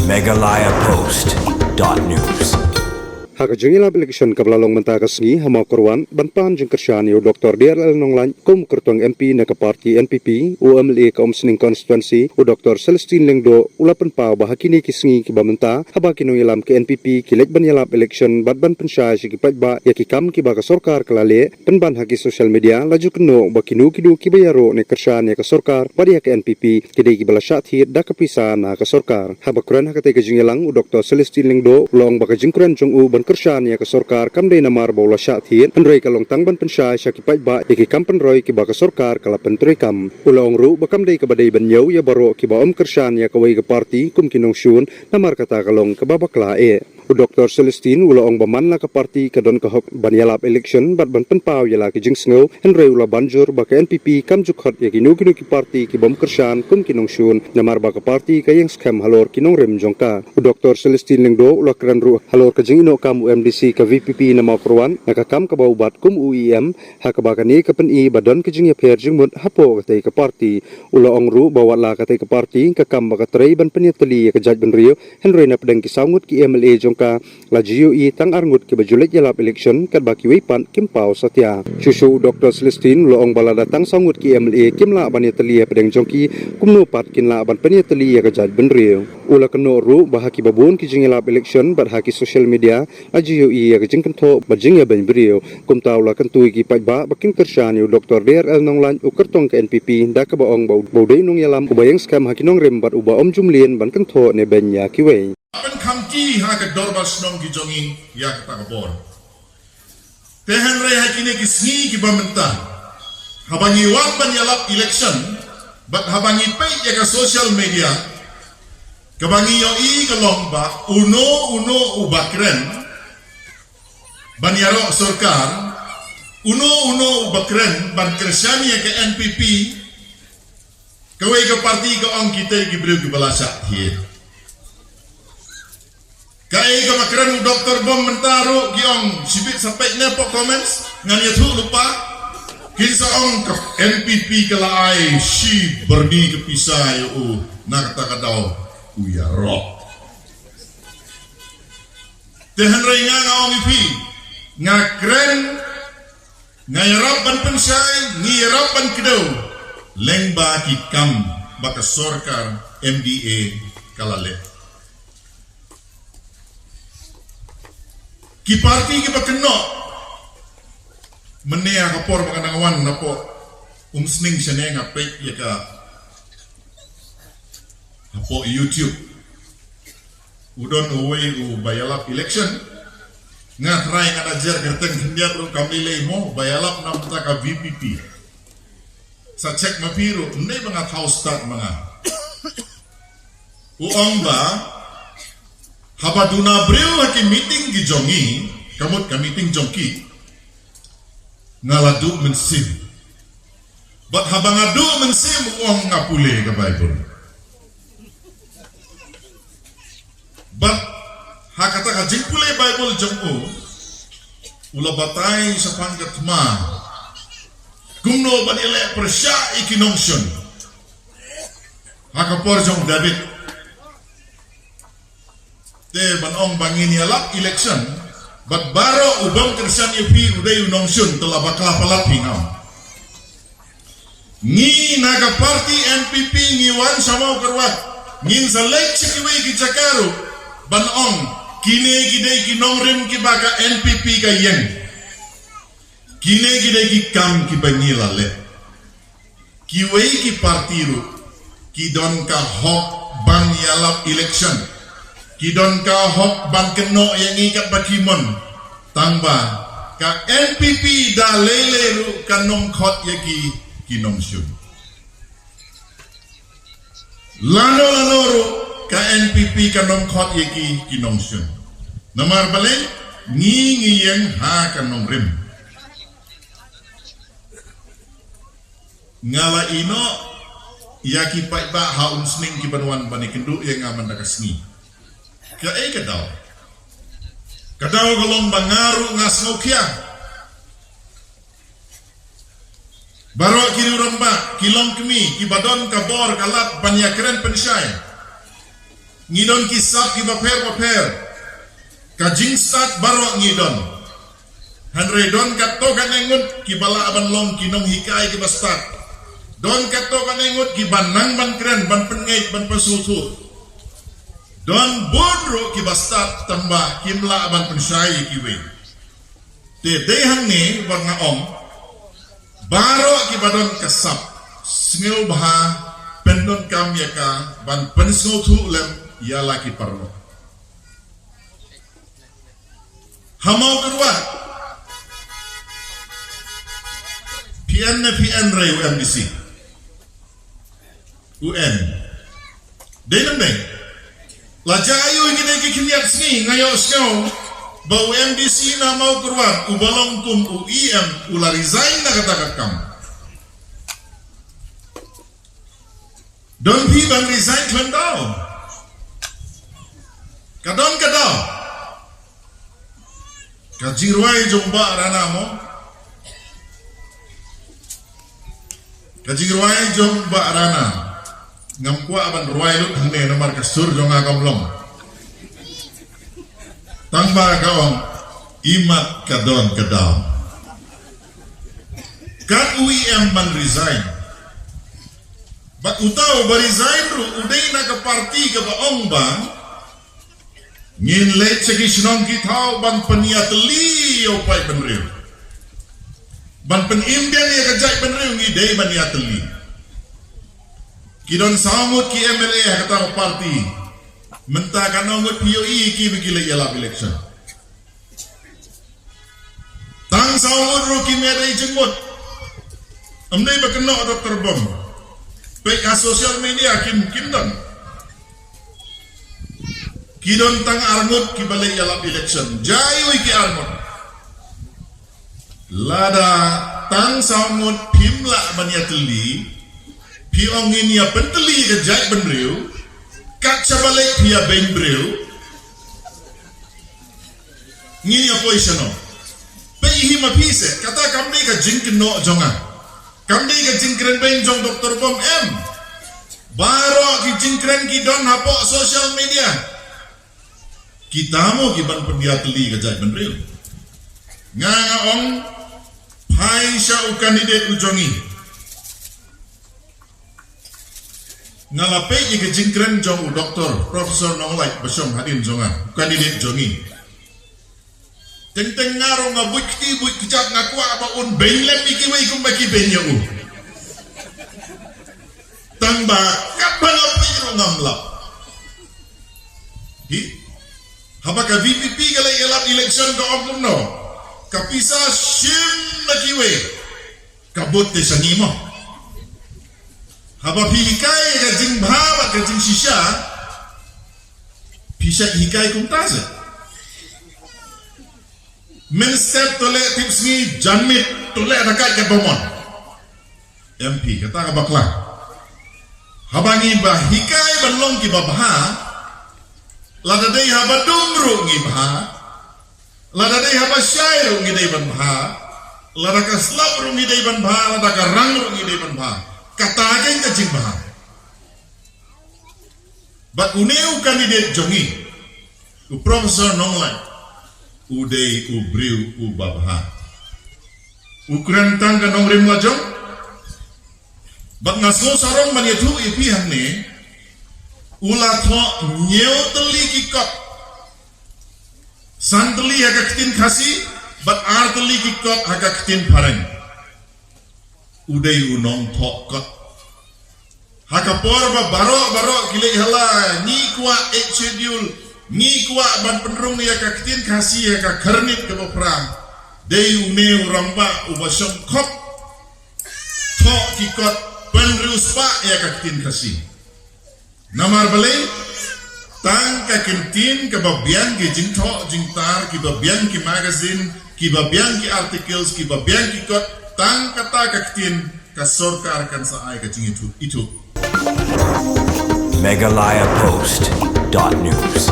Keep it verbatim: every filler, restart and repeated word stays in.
Meghalaya Post dot news. Ha ka jingïalap election kaba la long mynta ka sngi ha Mawkyrwat, ban pan jingkyrshan ïa u Doktor D R L Nonglait kum kyrtong M P na ka party N P P, u M L A ka Umsning constituency, u Doktor Celestine Lyngdoh, u la pynpaw ba ha kine ki sngi kiba mynta, haba ki nongïalam ka N P P ki leit ban ïalap election bad ban pynshai sha ki paidbah ïa ki kam kiba ka sorkar ka la leh, pynban ha ki social media, la ju kynnoh ba kino kino kiba ïaroh ne kyrshan ïa ka sorkar bad ïa ka N P P, ki dei kiba la shah thied da ka pisa na ka sorkar. Haba kren ha katei ka jingïalang, u Doktor Celestine Lyngdoh u la ong ba ka jingkren jong u ban kyrshan ïa ka sorkar kam dei namar ba u la shah thied, hynrei ka long tang ban pynshai sha ki paidbah ïa ki kam pynroi kiba ka sorkar ka la pyntreikam. U la ong ruh ba kam dei kaba dei ban ñiew ïa baroh kiba ym kyrshan ïa kawei ka party kum ki nongshun, namar kata ka long kaba bakla eh. U Doktor Celestine u la ong ba man la ka party ka don ka hok ban ïalap election bad ban pynpaw ïa la ki jingsngew, hynrei u la ban jur ba ka N P P kam ju khot ïa kino kino ki party ki bym kyrshan kum ki nongshun, namar ba ka party ka ïeng skhem halor ki nongrim jong ka. U Doktor Celestine Lyngdoh u la kren ruh halor ka jingïehnoh kam u M D C ka V P P na Mawkyrwat na ka kam kaba u bat kum u E M, ha kaba kane ka pyni ba don ka jingïapher jingmut hapoh katei ka party. U la ong ruh ba wat la katei ka party ka kam ba ka trei ban pynïatylli ïa ka jaitbynriew, hynrei na pdeng ki saw ngut ki M L A jong ka, la ju ïohi tang ar ngut kiba ju leit ïalap election, katba kiwei pat kim paw satia. Shuh shuh u Doktor Celestine u la ong ba lada tang saw ngut ki M L A kim lah ban ïatylli hapdeng jong ki, kumno pat kin lah ban pynïatylli ïa ka jaitbynriew. U la kynnoh ruh ba ha kiba bun ki jingïalap election bad ha ki social media, la ju ïohi ïa ka jingkynthoh bad jingïabeiñ briew. Kumta u la kyntu ïa ki paidbah ba kin kyrshan ïa u Doktor D R L Nonglait, u kyrtong ka N P P, da kaba ong ba u, ba u dei u nongïalam uba ïeng skhem ha ki nongrim bad uba ym ju mlien ban kynthoh ne beiñ ïa kiwei. Ban kham kti ha ka dorbar shnong ki jong ngi ïa kata ka bor. Te hynrei ha kine ki sngi kiba mynta, haba ngi wan ban ïalap election bad haba ngi peit ïa ka social media, kaba ngi ïohi ka long ba uno uno uba kren ban ïaroh sorkar, uno uno uba kren ban kyrshan ïa ka N P P, kawei ka party ka ong kita ki briew kiba la shah thied. Kaei kaba kren u Doktor Bom mynta ruh ki ong shibit sa peit ne hapoh comments, ngan ïathuh lypa. Kin sa ong ka N P P ka la ai shi byrni ka pisa ïa u na kata ka daw u ïaroh. Te hynrei nga, nga ong ïa phi, nga kren, nga ïarap ban pynshai, ngi ïarap ban kdew lyngba ki kam ba ka sorkar M D A ka la leh. Ki party kiba kynnoh, mynne ha ka por ba nga dang wan napoh Umsning shane nga peit ïa ka hapoh YouTube. U don uwei uba ïalap election. Nga try, nga da jer kyrteng khyndiat ruh kam lei lei mo, ba ïalap na bynta ka V P P. Sa check ma phi ruh, ym dei ba nga thaw stad ma nga. U ong ba haba duna briew ha ki meeting ki jong ngi, ka mut ka meeting jong ki, nga la duh mynsiem. Bad haba nga duh mynsiem, u ong, nga pule ka Baibl. Bad ha kata ka jingpule Baibl jong u, u la batai shaphang ka thma kumno ban ïaleh pyrshah ïa ki nongshun ha ka por jong u David. Te ban ong ba ngin ïalap election bad baroh u bym kyrshan ïa phi u dei u nongshun, te la bakla palat phi, ngam. Ngi na ka party N P P ngi wan sha Mawkyrwat, ngin sa leit sha kiwei ki jaka ruh ban ong, kine ki dei ki nongrim kiba ka N P P ka ïeng. Kine ki dei ki kam kiba ngi la leh. Kiwei ki party ruh ki don ka hok ban ïalap election, ki don ka hok ban kynnoh ïa ngi katba ki mon. Tangba ka N P P da lei lei ruh kan ym khot ïa ki, ki nongshun. Lano lano ruh ka N P P kan ym khot ïa ki, ki nongshun. Namar balei? Ngi ngi ïeng ha ka nongrim. Nga la ïehnoh ïa ki paidbah ha Umsning kiban wan ban ïakynduh ïa nga mynta ka sngi. Kaei ka daw? Ka daw ka long ba nga ruh nga sngewkhia. Baroh ki rangbah, ki longkmie, kiba don ka bor ka lad ban ïakren pynshai. Ngi don ki sap kiba pher bapher. Ka jingstad baroh ngi don. Hynrei don katto katne ngut kiba lah ban long ki nonghikai kiba stad. Don katto katne ngut kiba nang ban kren, ban pynngeit, ban pynsngewthuh. Don bun ruh kiba stad tangba kim lah ban pynshai ïa kiwei. Te dei hangne ba nga ong, baroh kiba don ka sap, sngewbha pyndonkam ïa ka ban pynsngewthuh lem ïa la ki paralok. Ha Mawkyrwat, phi en ne phi en re u MDC? U en. Dei nang dei. La jia aiu ïa kine ki khyndiat sngi, nga ïohsngew ba u MDC na Mawkyrwat uba long kum u EM u la resign na kata ka kam. Don phi ban resign khlem daw? Ka don ka daw. Ka jingrwai jong Bah Rana mo. Ka jingrwai jong Bah Rana. Ngam kwah ban rwai lut hangne namar ka sur jong nga kam long. Tangba ka ong, imat ka don ka daw. Kat u EM ban resign. Bad uta uba resign ruh u dei na ka party kaba ong ba ngin leit sha ki shnong ki thaw ban pynïatylli ïa u paidbynriew. Ban pynim biang ïa ka jaitbynriew ngi dei ban ïatylli. Ki don saw ngut ki MLA ha kata ka party. Mynta katno ngut phi ïohi ïa ki ba ki leit ïalap election? Tang saw ngut ruh kim ïadei jingmut. Ym dei ba kynnoh Doktor Bom. Peit ha social media kim, kim don. Ki don tang ar ngut kiba leit ïalap election. Jia aiu ïa ki ar ngut? Lada tang saw ngut phim lah ban ïatylli, phi ong ngin ïa pyntylli ka jaitbynriew, kat shaba leit phi ïa beiñ briew, ngin ïa poi shano? Peit hi ma phi se, kata kam dei ka jingkynnoh jong nga. Kam dei ka jingkren beiñ jong Doktor Bom em. Baroh ki jingkren ki don hapoh social media. Kita mo ki ban pynïatylli ka jaitbynriew? Nga nga ong, phai sha u candidate u jong ngi. Nga la peit ïa ka jingkren jong u Doktor Professor Nonglait ba shong hadien jong nga, u candidate jong ngi. Teng teng nga ruh nga buit kti buit kjat, nga kwah ba un beiñ lem ïa kiwei kumba ki beiñ ïa u. Tangba katba nga peit ruh ngam lap. Hi. Haba ka VPP ka la ïalap election ka ong kumno? Ka pisa shim na kiwei. Ka vote te sha ngi mo. Haba phi hikai ka jingbha bad ka jingshisha, phi shait hikai kumta se. Mynstep to leh tipsngi, janmiet to leh dakaid katba mon. Em phi, kata ka bakla. Haba ngi ba hikai ban long kiba bha, lada dei haba dum ruh ngi bha, lada dei haba shai ruh ngi dei ban bha, lada ka slap ruh ngi dei ban bha, lada ka rang ruh ngi dei ban bha. Kata kein ka jingbha. Bad une u candidate jong ngi, u Professor Nonglait, u dei u briew uba bha. U kren tang ka nongrim lajong. Bad nga sngewsarong ban ïathuh ïa phi hangne, u la thoh hynñiew tylli ki kot. San tylli ha ka ktien Khasi, bad ar tylli ki kot ha ka ktien phareng. U dei u nongthoh kot. Ha ka por ba baroh baroh ki leit ha la, ngi kwah Eighth Schedule, ngi kwah ban pynrung ïa ka ktien Khasi ha ka khyrnit kaba phra. Dei une u rangbah uba shongkhop thoh ki kot pynriewspah ïa ka ktien Khasi. Namar balei? Tang ka ktien kaba biang ki jingthoh jingtar, kiba biang ki magazine, kiba biang ki articles, kiba biang ki kot, tang kata ka ktien ka sorkar kan sa ai ka jingithuh ithuh. Meghalaya Post dot news.